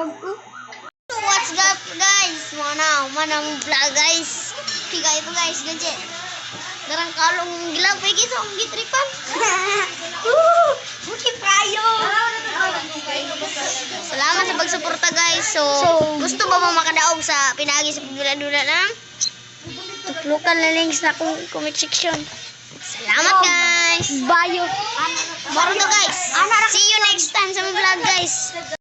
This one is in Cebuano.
Buwag ko. What's up, guys? Mga na, manang vlog, guys. Kika ito, guys, ganyan. Darang kalong gilapay guys, akong gitripan. Buti kayo. Salamat sa pagsuporta, guys. So, gusto ba mo makadaog sa pinagi sa pagdula-dula lang? Tuplukan na links na akong comment section. Salamat, guys. Bayo. Moro to, guys. See you next time sa mga vlog, guys.